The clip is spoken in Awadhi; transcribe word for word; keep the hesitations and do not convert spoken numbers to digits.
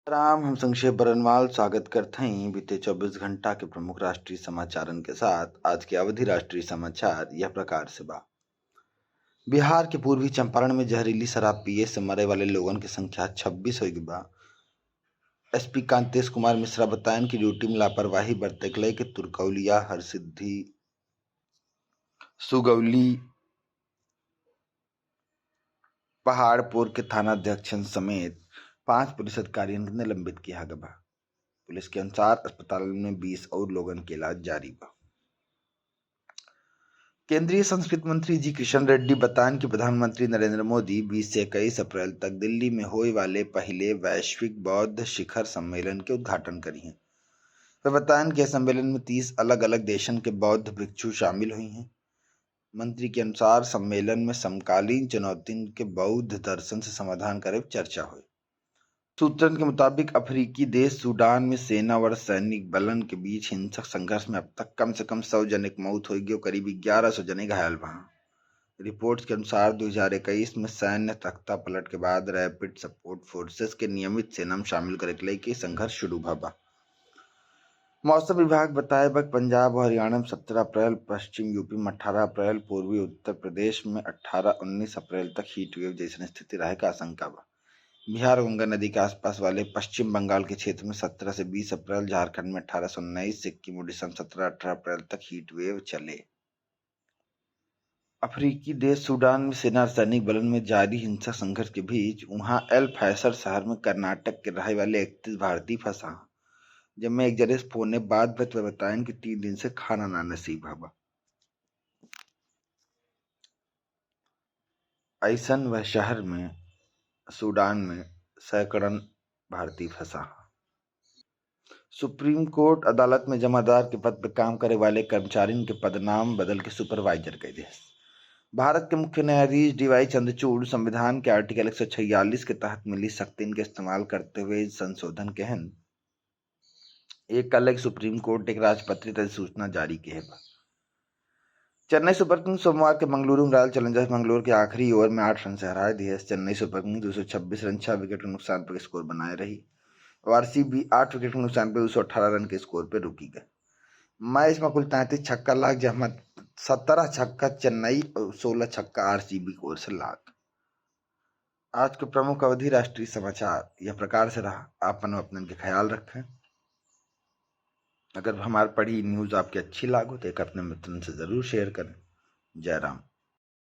राम, हम संक्षेप बरनवाल स्वागत करत हई बीते चउबीस घंटा के प्रमुख राष्ट्रीय समाचारन के साथ। आज के अवधी राष्ट्रीय समाचार यह प्रकार से बा। बिहार के पूर्वी चंपारण में जहरीली शराब पिए से मरे वाले लोगन के संख्या छब्बीस हो गई बा। एसपी कांतेश कुमार मिश्रा बतायन कि ड्यूटी में लापरवाही बरतले के तुरकौलिया, हरसिद्धि, सुगौली, पहाड़पुर के थानाध्यक्षन समेत पाँच पुलिस अधिकारियन के निलंबित किया गया बा। पुलिस के अनुसार अस्पताल में बीस और लोगन के इलाज जारी बा। केंद्रीय संस्कृति मंत्री जी किशन रेड्डी बतायन कि प्रधानमंत्री नरेंद्र मोदी बीस से इक्कीस अप्रैल तक दिल्ली में होए वाले पहिले वैश्विक बौद्ध शिखर सम्मेलन के उद्घाटन करिहें। वे बतायन कि इस सम्मेलन में तीस अलग-अलग देशन के बौद्ध भिक्षु शामिल हुई हैं। मंत्री के अनुसार सम्मेलन में समकालीन चुनौतियन के बौद्ध दर्शन से समाधान करे पर चर्चा हुई। सूत्रन के मुताबिक अफ्रीकी देश सूडान में सेना और सैनिक बलन के बीच हिंसक संघर्ष में अब तक कम से कम सौ जने के मौत होइगी और करीब ग्यारह सौ जने घायल बा। रिपोर्ट्स के अनुसार दो हज़ार इक्कीस में सैन्य तख्ता पलट के बाद रैपिड सपोर्ट फोर्सेस के नियमित सेना में शामिल करे के लेके संघर्ष शुरू भा बा। मौसम विभाग बताए बा कि पंजाब और हरियाणा में सत्रह अप्रैल, पश्चिम यूपी में अठारह अप्रैल, पूर्वी उत्तर प्रदेश में अठारह उन्नीस अप्रैल तक हीट वेव जैसन स्थिति रहे का आशंका बा। बिहार गंगा नदी के आसपास वाले पश्चिम बंगाल के क्षेत्र में सत्रह से बीस अप्रैल, झारखंड में अठारह से उन्नीस, सिक्किम, उड़ीसा में सत्रह अठारह अप्रैल तक हीट वेव चले। अफ्रीकी देश सूडान में सेना और सैनिक बलन में जारी हिंसक संघर्ष के बीच उहाँ एल फैसर शहर में कर्नाटक के रहे वाले इकतीस भारतीय फंसा, जिनमें एक जने से फोन में बात भत बतायन कि तीन दिन से खाना ना नसीब हवा। ऐसन वह शहर में, सूडान में सैकड़न भारतीय फंसा। सुप्रीम कोर्ट अदालत में जमादार के पद पर काम करे वाले कर्मचारियों के पदनाम बदल के सुपरवाइजर कर दिया। भारत के मुख्य न्यायाधीश डीवाई चंद्रचूड़ संविधान के आर्टिकल एक सौ छियालीस के तहत मिली शक्तिन के इस्तेमाल करते हुए संशोधन के हन। एक कल एक सुप्रीम कोर्ट एक राजपत्रित अधिसूचना जारी किहे बा। चेन्नई सुपर किंग्स सोमवार के मंगलुरु में रॉयल चैलेंजर्स मंगलोर के आखिरी ओवर में आठ रन से हराए दिए। चेन्नई सुपर किंग्स दो सौ छब्बीस रन, छह विकेट के नुकसान पर स्कोर बनाए रही। और आरसीबी आठ विकेट के नुकसान पर दो सौ अठारह रन के स्कोर पर रुकी गए। मैच में कुल तैंतीस छक्का लाग, जहाँ सत्रह छक्का चेन्नई और सोलह छक्का आरसीबी की ओर से लाग। आज के प्रमुख अवधी राष्ट्रीय समाचार यह प्रकार से रहा। आप अपन अपनन के ख्याल रखें। अगर हमार पढ़ी न्यूज़ आपके अच्छी लागो तो एक अपने मित्रन से ज़रूर शेयर करें। जय राम।